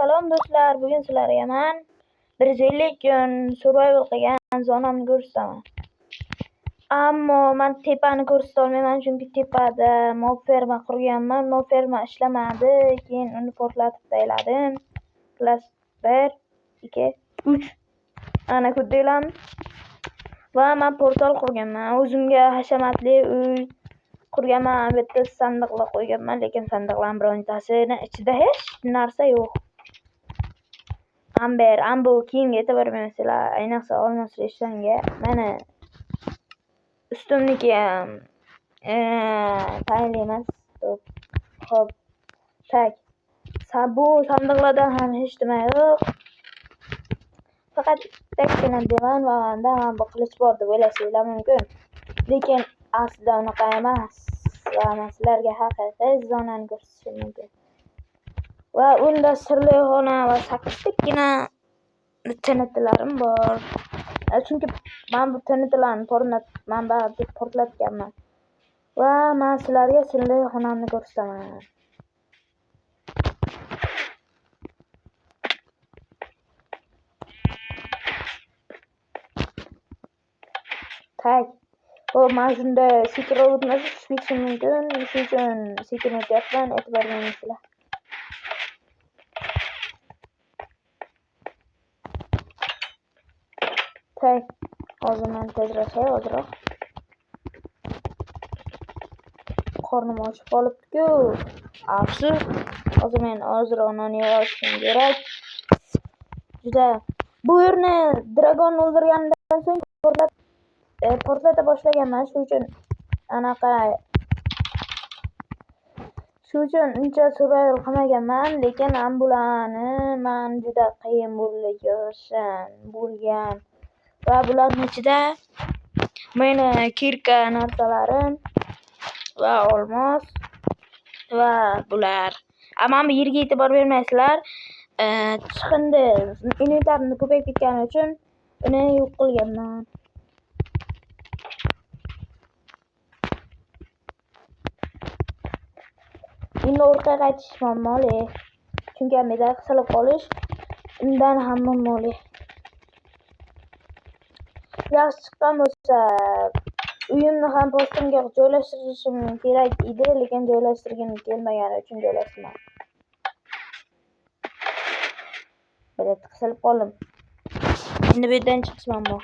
Salom do'stlar, bugun sizlarga men 150 kun survival qilgan zonamni ko'rsataman. Ammo men tepani ko'rsata olmayman, chunki tepada mob ferma qurganman. Mob ferma ishlamadi, keyin uni portlatib tashladim. Klass 1, 2, 3. Ana ko'rdinglarmi? Va men portal qurganman. O'zimga hashamatli uy qurganman. Bu yerda sandiqlar qo'yganman, lekin sandiqlarning birontasini ichida hech narsa yo'q. Amber, ambu kiyimga e'tibor bermaysizlar, ayniqsa olmos reshtonga. Mana ustimniki ham tayinli emas. Xo'p, tak. Bu sandiqlarda ham hech nima yo'q. Faqat bittagina divan va menda ham bu qilich bor deb o'ylashinglar mumkin. Lekin aslida unaqa emas. Va men sizlarga haqiqiy zonani ko'rsatishim mumkin. Va unda sirli xona va sakkiztagina TNTlarim bor. Chunki men bu TNTlarni man baribir portlatganman. Va men sizlarga sirli xonamni ko'rsataman. Tak. Xo'p, men shunda sekinroq o'tmasa tushib ketishim mumkin. Shuning uchun sekin o'tyapman, e'tibor bermaysizlar. Tak. Hozir men tezroq, ozroq. Qornim ochib qolibdi-ku. Afsus. Hozir men ozroq non yeb olishim kerak. Juda bu yerni dragonni o'ldirgandan so'ng portlata boshlaganman. Shuning uchun anaqa shuning uchun uncha survival qilmaganman, lekin ambularni men juda qiyin bo'ldi yig'ishim bo'lgan. Va bularning ichida meni kirka narsalarim va olmos va bular. Mana bu yerga e'tibor bermaysizlar. Chiqindi inventarimni ko'payib ketgani uchun uni yo'q qilganman. Endi orqaga qaytish muammoli. Chunki menda qisilib qolish undan ham muammoli. Yaxshi chiqqan bo'lsa, uyimni ham postimga joylashtirishim kerak edi, lekin joylashtirgim kelmagani uchun joylashtirmadim. Bir qisilib qoldim. Endi bu yerdan chiqish muammo.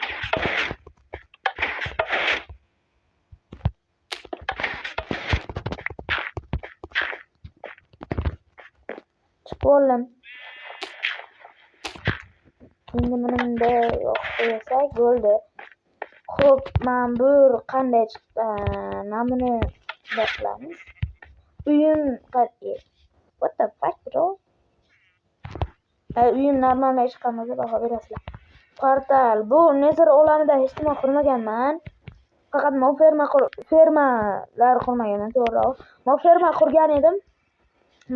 Chiqib oldim. Endi buni bunday yoqib qo'yasak bo'ldi. Xo'p, men bu qanday chiqqan? Mana buni bunday qilamiz. Uyim what the fuck, bro? Uyim normalniy chiqqan bo'lsa baho berasizlar. Portal. Bu Nether olamida hech nima qurmaganman. Faqat mob ferma fermalar qurmaganman, to'g'riroq. Mob ferma qurgan edim.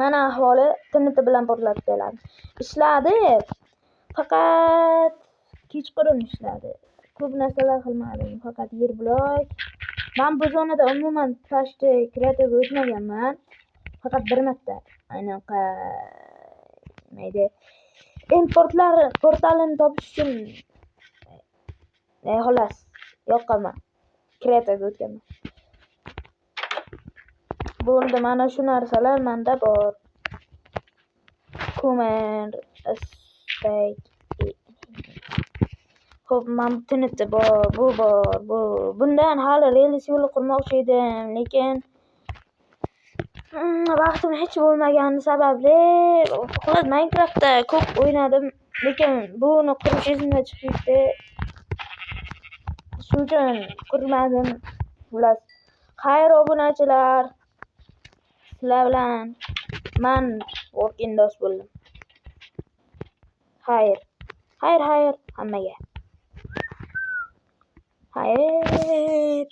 Mana ahvoli TNT bilan portlatib beradi. Ishladi. Faqat kechqurun ishladi. Ko'p narsalar qilmadim. Faqat yer blok. Men bu zonada umuman pashti kreativga o'tmaganman. Faqat bir marta anaqa nima edi? Importlar portalini topish uchun xullas yoqqanman. Kreativga o'tganman. Bo'ldi, mana shu narsalar menda bor. Ko'mir, steak. Xo'p, mana bu TNT bor, bu bor, bu. Bundan hali relis yo'li qurmoqchi edim, lekin vaqtim hech bo'lmagani sababli, xullas Minecraftda ko'p o'ynadim, lekin buni qurish esimdan chiqib ketdi. Shuning uchun qurmadim. Xullas, xayr obunachilar. Sizlar bilan men Working do'st bo'ldim. Xayr. Xayr, xayr hammaga. Xayr.